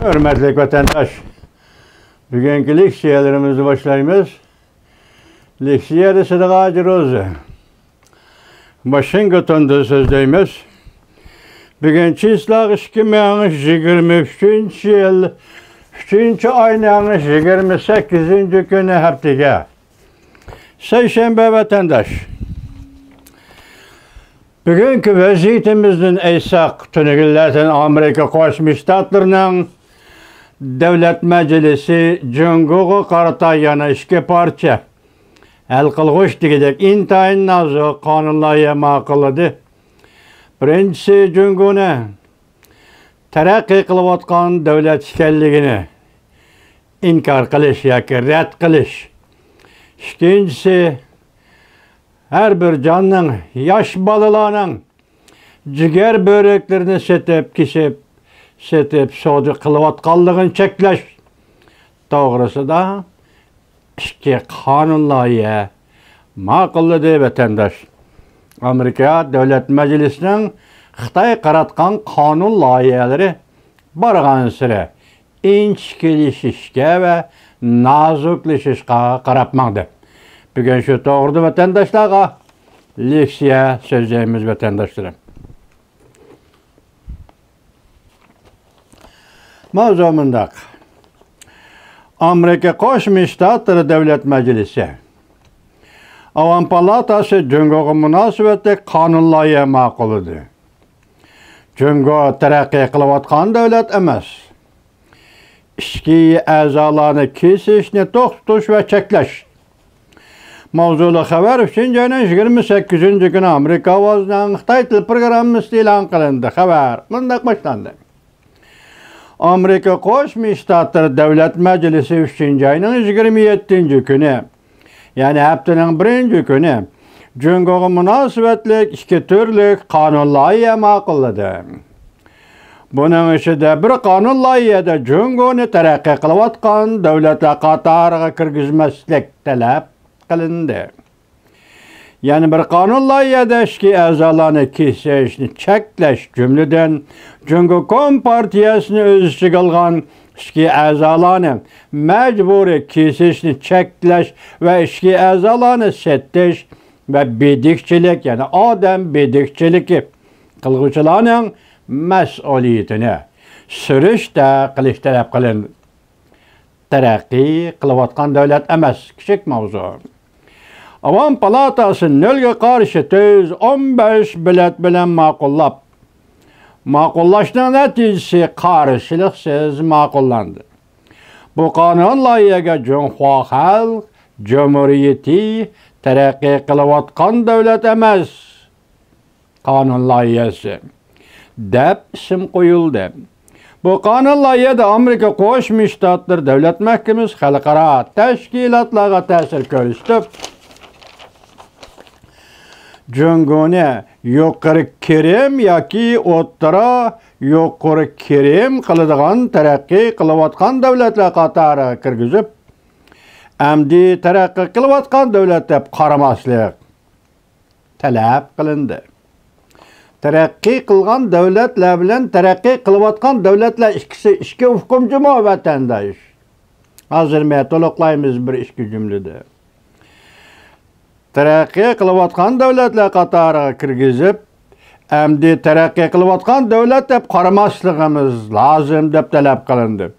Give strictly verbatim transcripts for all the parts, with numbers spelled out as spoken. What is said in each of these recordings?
ھۆرمەتلىك ۋەتەنداش، بۈگۈنكى لېكسىيەلىرىمىزنى باشلايمىز. لېكسىيەدە سىدىق ھاجى روزى. ۋاشىنگتوندىن سۆزلەيمىز. بۈگۈن چىسلاغ ئىككى مىڭ يىگىرمە ئۈچىنچى يىل، ئۈچىنچى ئاينىڭ يىگىرمە سەككىزىنچى كۈنى ھەپتىگە. سەيشەنبە ۋەتەنداش. بۈگۈنكى ۋەزىيىتىمىزدىن ئېيتساق، تۈنۈگۈنلەردىن ئامېرىكا قوشما شتاتلىرىنىڭ دۆلەت مەجلىسى جۇڭگوغا قارىتا يەنە ئىككى پارچە ھەل قىلغۇچ دېگۈدەك ئىنتايىن نازۇك قانۇن لايىھە ماقۇللىدى. بىرىنچىسى، جۇڭگونى تەرەققىي قىلىۋاتقان دۆلەت ئىكەنلىكىنى ئىنكار قىلىش ياكى رەت قىلىش. ئىككىنچىسى، ھەر بىر جاننىڭ، ياش بالىلارنىڭ جىگەر بۆرەكلىرىنى سېتىپ، كېسىپ، سېتىپ، سودا قىلىۋاتقانلىقىنى چەكلەش توغرىسىدا ئىككى قانۇن لايىھە ماقۇللىدى، ۋەتەنداش. ئامېرىكا دۆلەت مەجلىسىنىڭ خىتايغا قاراتقان قانۇن لايىھەلىرى بارغانسېرى ئىنچىكىلىشىشكە ۋە نازۇكلىشىشقا قاراپ ماڭدى. بۈگۈن شۇ توغرىدا ۋەتەنداشلارغا لېكسىيە سۆزلەيمىز، ۋەتەنداشلىرىم. ماۋزۇ مۇنداق. ئامېرىكا قوشما شتاتلىرى دۆلەت مەجلىسى، ئاۋام پالاتاسى جۇڭگوغا مۇناسىۋەتلىك قانۇن لايىھە ماقۇللىدى. جۇڭگو تەرەققىي قىلىۋاتقان دۆلەت ئەمەس. ئىچكى ئەزالارنى كېسىشنى توختىتىش ۋە چەكلەش. ماۋزۇلۇق خەۋەر ئۈچىنچى ئاينىڭ يىگىرمە سەككىزىنچى كۈنى ئامېرىكا ئاۋازىنىڭ خىتاي تىل پروگراممىسىدا ئېلان قىلىندى. خەۋەر مۇنداق باشلاندى. ئامېرىكا قوشما شتاتلىرى دۆلەت مەجلىسى ئۈچىنچى ئاينىڭ يىگىرمە يەتتىنچى كۈنى، يەنى ھەپتىنىڭ بىرىنچى كۈنى جۇڭگوغا مۇناسىۋەتلىك ئىككى تۈرلۈك قانۇن لايىھە ماقۇللىدى. بۇنىڭ ئىچىدە بىر قانۇن لايىھەدە جۇڭگونى تەرەققىي قىلىۋاتقان دۆلەتلەر قاتارىغا كىرگۈزمەسلىك تەلەپ قىلىندى. يەنە بىر قانۇن لايىھەدە ئىچكى ئەزالارنى كېسىشنى چەكلەش، جۈملىدىن، جۇڭگو كومپارتىيەسىنى ئۆز ئىچىگە ئالغان ئىچكى ئەزالارنى مەجبۇرىي كېسىشنى چەكلەش ۋە ئىچكى ئەزالارنى سېتىش ۋە بېدىكچىلىك، يەنى ئادەم بېدىكچىلىكى قىلغۇچىلارنىڭ مەسئۇلىيىتىنى سۈرۈشتە قىلىش تەلەپ قىلىندى. تەرەققىي قىلىۋاتقان دۆلەت ئەمەس، كىچىك ماۋزۇ. ئاۋام پالاتاسى نۆلگە قارشى تۆت يۈز ئون بەش بېلەت بىلەن ماقۇللاپ، ماقۇللاشنىڭ نەتىجىسى قارشىلىقسىز ماقۇللاندى. بۇ قانۇن لايىھەگە جۇڭخۇا خەلق جۇمھۇرىيىتى تەرەققىي قىلىۋاتقان دۆلەت ئەمەس، قانۇن لايىھەسى دەپ ئىسىم قويۇلدى. بۇ قانۇن لايىھەدە ئامېرىكا قوشما شتاتلىرى دۆلەت مەھكىمىسى خەلقئارا تەشكىلاتلارغا تەسىر كۆرسىتىپ، جۇڭگونى يۇقىرى كىرىم ياكى ئوتتۇرا يۇقىرى كىرىم قىلىدىغان تەرەققىي قىلىۋاتقان دۆلەتلەر قاتارىغا كىرگۈزۈپ، ئەمدى تەرەققىي قىلىۋاتقان دۆلەت دەپ قارىماسلىق تەلەپ قىلىندى. تەرەققىي قىلغان دۆلەتلەر بىلەن تەرەققىي قىلىۋاتقان دۆلەتلەر ئىككىسى ئىككى ئۇقۇم جۇمۇ، ۋەتەنداش. ھازىر مەن تولۇقلايمىز بىر ئىككى جۈملىدە. تەرەققىي قىلىۋاتقان دۆلەتلەر قاتارىغا كىرگۈزۈپ، ئەمدى تەرەققىي قىلىۋاتقان دۆلەت دەپ قارىماسلىقىمىز لازىم دەپ تەلەپ قىلىندى.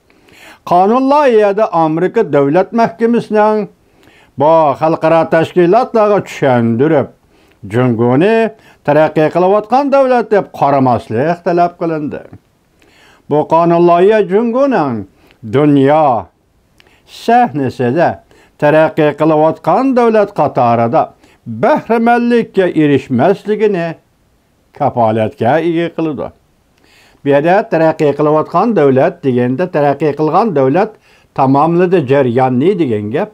قانۇن لايىھەدە ئامېرىكا دۆلەت مەھكىمىسىنىڭ بۇ خەلقئارا تەشكىلاتلارغا چۈشەندۈرۈپ، جۇڭگونى تەرەققىي قىلىۋاتقان دۆلەت دەپ قارىماسلىق تەلەپ قىلىندى. بۇ قانۇن لايىھە جۇڭگونىڭ دۇنيا سەھنىسىدە تەرەققىي قىلىۋاتقان دۆلەت قاتارىدا بەھرىمەنلىككە ئېرىشمەسلىكىنى كاپالەتكە ئىگە قىلىدۇ. بۇ يەردە تەرەققىي قىلىۋاتقان دۆلەت دېگەندە، تەرەققىي قىلغان دۆلەت تاماملىدى جەرياننى دېگەن گەپ.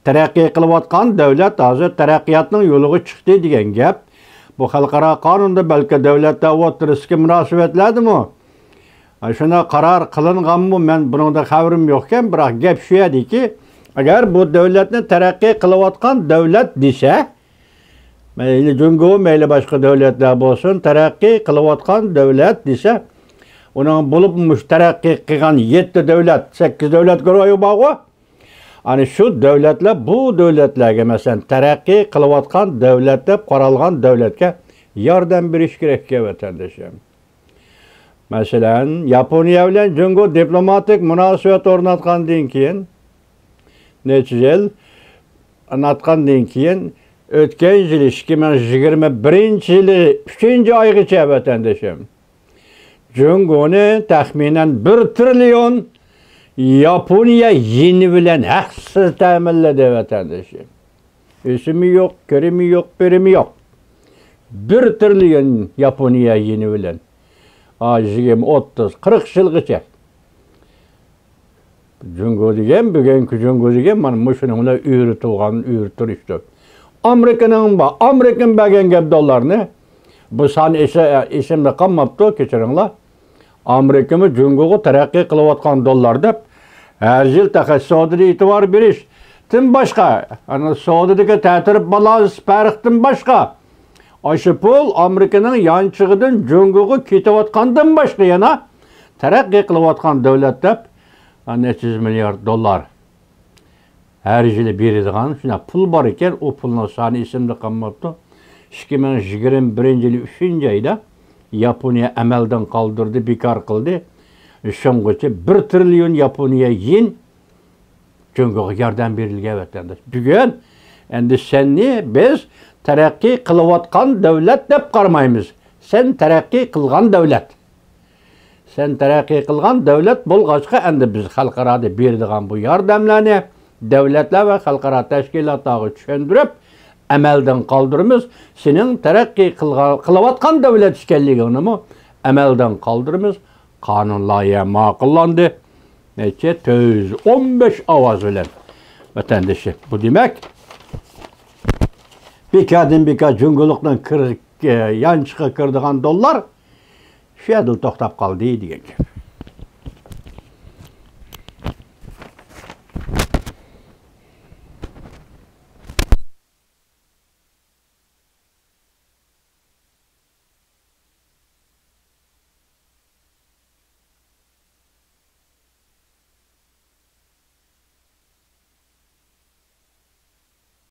تەرەققىي قىلىۋاتقان دۆلەت ھازىر تەرەققىياتنىڭ يولىغا چىقتى دېگەن گەپ. بۇ خەلقئارا قانۇندا بەلكى دۆلەتلەر ئوتتۇرىسىدىكى مۇناسىۋەتلەردىمۇ شۇنداق قارار قىلىنغانمۇ، مەن بۇنىڭدا خەۋىرىم يوقكەن، بىراق گەپ شۇ يەردىكى، ئەگەر بۇ دۆلەتنى تەرەققىي قىلىۋاتقان دۆلەت دېسە، مەيلى جۇڭگو، مەيلى باشقا دۆلەتلەر بولسۇن، تەرەققىي قىلىۋاتقان دۆلەت دېسە، ئۇنىڭ بولۇپ مۇشۇ تەرەققىي قىلغان يەتتە دۆلەت، سەككىز دۆلەت گۇرۇھى بارغۇ. ئەنە شۇ دۆلەتلەر بۇ دۆلەتلەرگە، مەسىلەن، تەرەققىي قىلىۋاتقان دۆلەت دەپ قارالغان دۆلەتكە ياردەم بېرىش كېرەك ئىكەن، ۋەتەندىشىم. مەسىلەن، ياپونىيە بىلەن جۇڭگو دىپلوماتىك مۇناسىۋەت ئورناتقاندىن كېيىن، نەچچە يىل ئورناتقاندىن كېيىن، ئۆتكەن يىلى، ئىككى مىڭ يىگىرمە بىرىنچى يىلى ئۈچىنچى ئايغىچە، ۋەتەندىشىم، جۇڭگونى تەخمىنەن بىر تىرىليون ياپونىيە يېنى بىلەن ھەقسىز تەمىنلىدى، ۋەتەندىشىم. ئېسىمۇ يوق، كىرىمى يوق، بېرىمى يوق. بىر تىرىليون ياپونىيە يېنى بىلەن. ئا، يىگىرمە، ئوتتۇز، قىرىق يىلغىچە. جۇڭگو دېگەن، بۈگۈنكى جۇڭگو دېگەن مانا مۇشۇنىڭ بىلەن ئۆرە تۇرغان، ئۆرە تۇرۇشتۇر. ئامېرىكىنىڭ با-، ئامېرىكىنىڭ بەرگەن گەپ دوللارنى، بۇ سان ئېسى-، ئېسىمدە قالماپتۇ، كەچۈرۈڭلار. ئامېرىكىمۇ جۇڭگوغا تەرەققىي قىلىۋاتقان دوللار دەپ، ھەر يىل تېخى سودىدا ئېتىبار بېرىشتىن باشقا، ئەنە سودىدىكى تەتۈر بالانس پەرقتىن باشقا، ئاشۇ پۇل ئامېرىكىنىڭ يانچۇقىدىن جۇڭگوغا كېتىۋاتقاندىن باشقا يەنە تەرەققىي قىلىۋاتقان دۆلەت دەپ، نەچچە يۈز مىليارد دوللار ھەر يىلى بېرىدىغان شۇنداق پۇل بار ئىكەن، ئۇ پۇلنىڭ سانى ئېسىمدە قالماپتۇ. ئىككى مىڭ يىگىرمە بىرىنچى يىلى ئۈچىنچى ئايدا ياپونىيە ئەمەلدىن قالدۇردى، بىكار قىلدى. شۇڭغىچە بىر تىرىليون ياپونىيە يېن جۇڭگوغا ياردەم بېرىلگەن، ۋەتەنداش. بۈگۈن ئەمدى سەننى بىز تەرەققىي قىلىۋاتقان دۆلەت دەپ قارىمايمىز. سەن تەرەققىي قىلغان دۆلەت. سەن تەرەققىي قىلغان دۆلەت بولغاچقا، ئەمدى بىز خەلقئارادا بېرىدىغان بۇ ياردەملەرنى دۆلەتلەر ۋە خەلقئارا تەشكىلاتلارغا چۈشەندۈرۈپ، ئەمەلدىن قالدۇرىمىز. سېنىڭ تەرەققىي قىلغا-، قىلىۋاتقان دۆلەت ئىكەنلىكىڭنىمۇ ئەمەلدىن قالدۇرىمىز. قانۇن لايىھە ماقۇللاندى. نەچچە؟ تۆت يۈز ئون بەش ئاۋاز بىلەن، ۋەتەندىشىم. بۇ دېمەك، بىكاردىن بىكار جۇڭگولۇقنىڭ كىر-، يانچۇقىغا كىرىدىغان دوللار شۇ يەردىلا توختاپ قالدى دېگەن گەپ.